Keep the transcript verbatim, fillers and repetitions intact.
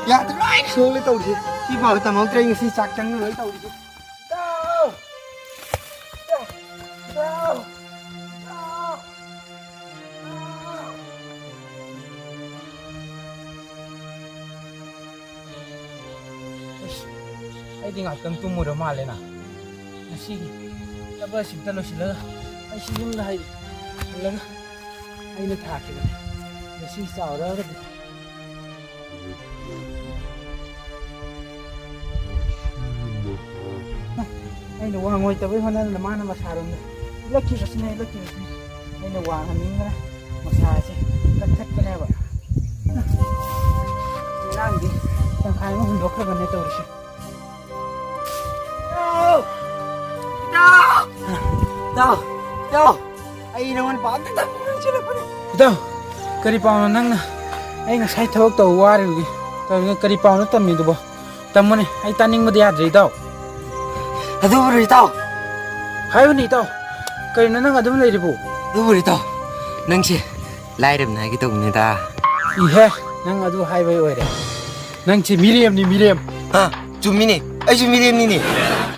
ꯌꯥꯗ꯭ꯔꯦ, ꯂꯣꯏ ꯁꯣꯛꯂꯦ ꯇꯧꯔꯤꯁꯦ꯫ ꯁꯤ ꯐꯥꯎ ꯇꯝꯍꯧꯗ꯭ꯔꯦ ꯑꯩ ꯉꯁꯤ ꯆꯥꯛ ꯆꯪꯉꯔꯣꯏ ꯇꯧꯔꯤꯁꯦ꯫ ꯏꯇꯥꯎ! ꯏꯇꯥꯎ! ꯏꯇꯥꯎ! ꯑꯁ, ꯑꯩꯗꯤ ꯉꯥꯛꯇꯪ ꯇꯨꯝꯃꯨꯔ ꯃꯥꯜꯂꯦꯅ꯫ ꯉꯁꯤꯒꯤ ꯊꯕꯛ ꯑꯁꯤꯝꯇ ꯂꯣꯏꯁꯤꯜꯂꯒ ꯑꯩꯁꯨ ꯌꯨꯝꯗ ꯍꯜꯂꯒ ꯑꯩꯅ ꯊꯥꯈꯤꯕꯅꯦ꯫ ꯉꯁꯤ ꯆꯥꯎꯔꯒꯗꯤ ꯑꯩꯅ ꯋꯥꯡ ꯑꯣꯏꯇꯕꯩ ꯍꯣꯠꯅꯗꯅ ꯃꯥꯅ ꯃꯁꯥꯔꯣꯝꯗ ꯏꯜꯂꯛꯈꯤꯕꯁꯤꯅ, ꯏꯜꯂꯛꯈꯤꯕꯁꯤꯅ꯫ ꯑꯩꯅ ꯋꯥꯡꯍꯟꯅꯤꯡꯗꯅ ꯃꯁꯥꯁꯦ ꯀꯛꯊꯠꯄꯅꯦꯕ꯫ ꯉꯔꯥꯡꯗꯤ ꯇꯪꯈꯥꯏ ꯑꯃ ꯍꯨꯟꯗꯣꯛꯈ꯭ꯔꯕꯅꯦ ꯇꯧꯔꯤꯁꯦ꯫ ꯏꯇꯥꯎ! ꯏꯇꯥꯎ! ꯏꯇꯥꯎ! ꯏꯇꯥꯎ! ꯑꯩ ꯅꯉꯣꯟꯗ ꯄꯥꯎ ꯑꯝꯇ ꯇꯝꯒꯦ ꯅꯤꯡꯁꯤꯡꯂꯛꯄꯅꯦ꯫ ꯏꯇꯥꯎ, ꯀꯔꯤ ꯄꯥꯎꯅꯣ ꯅꯪꯅ? ꯑꯩ ꯉꯁꯥꯏ ꯊꯕꯛ ꯇꯧꯕ ꯋꯥꯔꯤꯕꯒꯤ ꯇꯧꯔꯤꯉꯩ ꯀꯔꯤ ꯄꯥꯎꯅꯣ ꯇꯝꯃꯤꯗꯨꯕꯣ? ꯇꯝꯃꯨꯅꯦ, ꯑꯩ ꯇꯥꯅꯤꯡꯕꯗ ꯌꯥꯗ꯭ꯔꯦ ꯏꯇꯥꯎ꯫ ꯑꯗꯨꯕꯨꯔꯣ ꯏꯇꯥꯎ? ꯍꯥꯏꯌꯨꯅꯦ ꯏꯇꯥꯎ, ꯀꯔꯤꯅꯣ ꯅꯪ ꯑꯗꯨꯝ ꯂꯩꯔꯤꯕꯣ? ꯑꯗꯨꯕꯨꯔꯣ ꯏꯇꯥꯎ, ꯅꯪꯁꯦ ꯂꯥꯏꯔꯕꯅꯦ ꯍꯥꯏꯒꯦ ꯇꯧꯕꯅꯤꯗ꯫ ꯏꯍꯦ, ꯅꯪ ꯑꯗꯨ ꯍꯥꯏꯕꯩ ꯑꯣꯏꯔꯦ꯫ ꯅꯪꯁꯦ ꯃꯤꯔꯦꯝꯅꯤ, ꯃꯤꯔꯦꯝ꯫ ꯍꯥ? ꯆꯨꯝꯃꯤꯅꯦ, ꯑꯩꯁꯨ ꯃꯤꯔꯦꯝꯅꯤꯅꯦ꯫